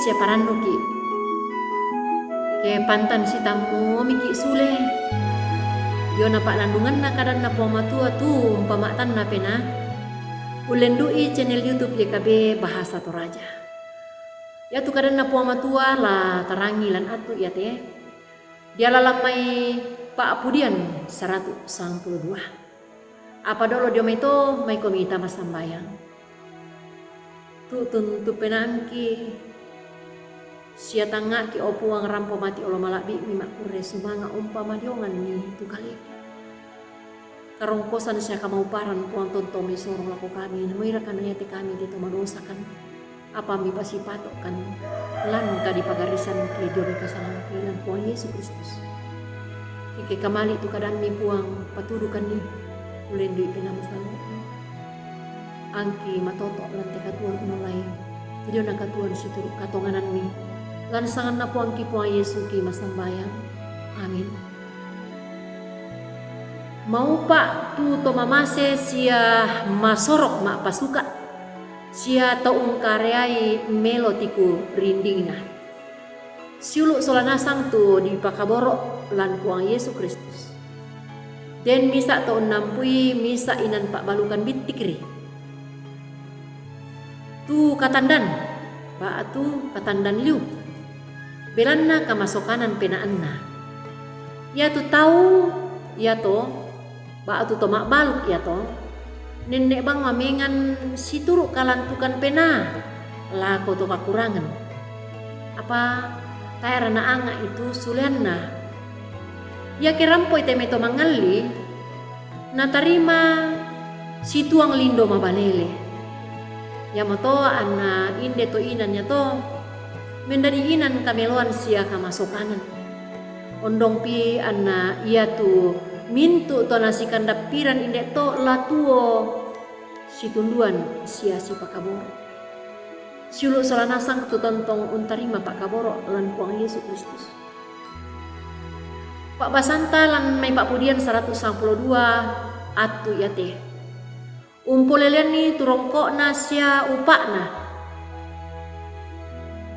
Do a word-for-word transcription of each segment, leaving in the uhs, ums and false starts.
Sia parannuki'. Ke pantan sitammu miki' sule. Diona pa'lannunganna kadanna Puang Matua tu umpama'tanna penaa, ullendu'i channel YouTube Y K B Bahasa Toraja. Iatu kadanna Puang Matua la tarangi lan attu iate, diala lan mai Pa'pudian saratu sangpulo dua. Apa dolo dio mai to, maikomi tama sambayang. Tu'tun tu penaangki, sia tangnga'ki, o Puang, rampo mati olo mala'bi'mi ma'kurre sumanga' umpamadionganni tu kaleki. Karongkosan sia kamauparan, Puang, tontong misorong lako kami, namoiraka na iate kami te to madosakan, apa mipasipato'kan lan kadipagarrisanki dio mai kasalangki lan Puang Yesu Kristus. Ike kamali' tu kadammi, Puang, patudukanni, ullendu'i penaa masallo'mu. Angki matoto' lan te katuoan unollai, te diona katuoan situru' katonganammi. Lan sanganna Puangki Puang Yesu ki massambayang. Amin. Maupa' tu to mamase sia masoro' ma'pasuka', sia to ungkareai melo tiku rindingna. Siulu' sola nasang tu dipakaboro' lan Puang Yesu Kristus. Den misa' to unnampui misa' inan pa'balukan bittikri. Tu katandan, ba'tu katandan liu, belanna kamasokanan penaanna. Iatu tau iato, ba'tu to ma'baluk iato, nenne' bang mamengan situru' kalantukan penaa lako to kakurangan. Apa tae'ra naanga' itu suleanna. Iake rampoi te mai to mangalli, natarima situang lindo mabalele. Iamoto anna inde to inan iato mendadi inan kameloan sia kamasokanan. Ondongpi anna iatu mintu' to nasikandappiran inde to la tuo situnduan sia sipakaboro'. Siulu' sola nasang tu tontong untarima pa'kaboro' lan Puang Yesu Kristus. Pa'basanta lan mai Pa'pudian saratu sangpulo dua attu iate. Umpoleleanni tu rongko'na sia upa'na,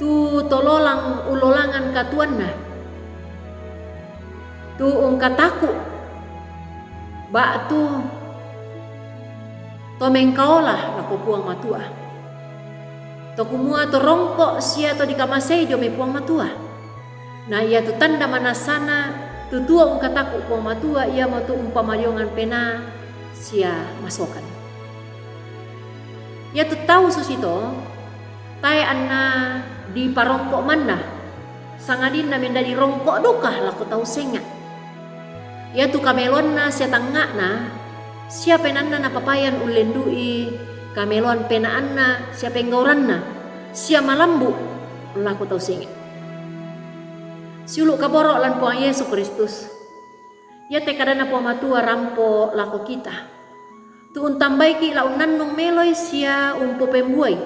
tu to lolang ullolangan katuoanna, tu ungkataku', ba'tu to mengkaola lako Puang Matua. To kumua to rongko' sia to dikamasei dio mai Puang Matua. Na iatu tanda manassana, tu tuo ungkataku' Puang Matua, iamotu umpamadiongan penaa sia masokan. Iatu tau susito, tae' anna diparongko' manna, sangadinna mendadi rongko' duka lako tau senga'. Iatu kameloanna sia tangnga'na, sia penaanna napapayan ullendu'i kameloan penaanna sia penggauranna, sia malambu' lako tau senga'. Siulu' kaboro' lan Puang Yesu Kristus. Iate kadanna Puang Matua rampo lako kita, tu untambaiki' la unnannung meloi sia umpopembuai,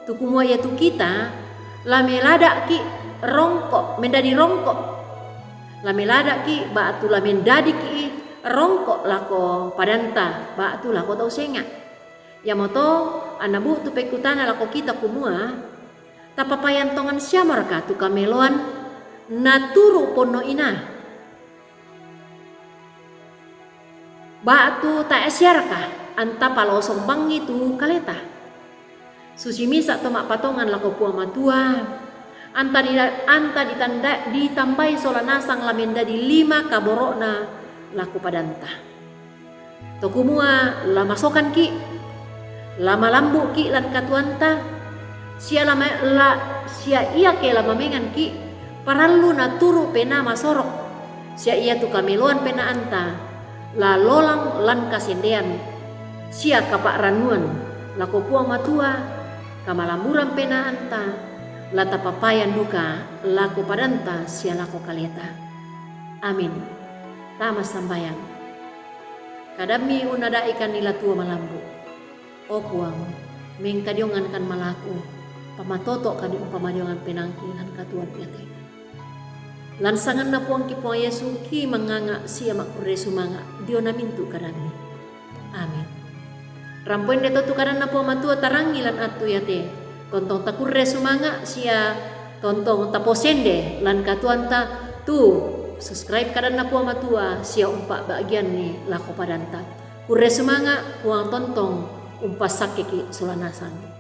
tu kumua iatu kita la melada'ki' rongko', mendadi rongko'. La melada'ki' ba'tu la mendadiki' rongko' lako padanta ba'tu lako tau senga'. Iamoto anna bu'tu pekkutana lako kita kumua, tapapayan tongan siamoraka tu kameloan naturu' ponno inaa? Ba'tu tae' siaraka anta palosong bangngi tu kaleta? Susi misa' to ma'patongan lako Puang Matua, anta di-, anta ditanda-, ditambai sola nasang la mendadi lima kaboro'na lako padanta. To kumua la masokanki', la malambu'ki' lan katuoanta, sia la ma-, la, sia iake la mamenganki', parallu naturu' penaa masoro', sia iatu kameloan penaanta la lolang lan kasendean sia kapa'rannuan lako Puang Matua, kamalamburan penaanta la tapapayan duka lako padanta sia lako kaleta. Amin. Tama sambayang. Kadammi unnada'ikanni la tuo malambu'. O Puang, mengkadiongankan malaku, pamatoto'kan umpamadiongan penaangki lan katuoan iate. Lan sanganna Puangki Puang Yesu ki manganga' sia ma'kurre sumanga' diona mintu' kadammi. Amin. Rampo inde to tu kadanna Puang Matua tarangi lan attu iate, tontong takurre sumanga' sia Tontong taposende lan katuoanta tu subscribe kadanna Puang Matua sia umpa'bagianni lako padanta. Kurre sumanga', Puang tontong umpassakkeki sola nasang.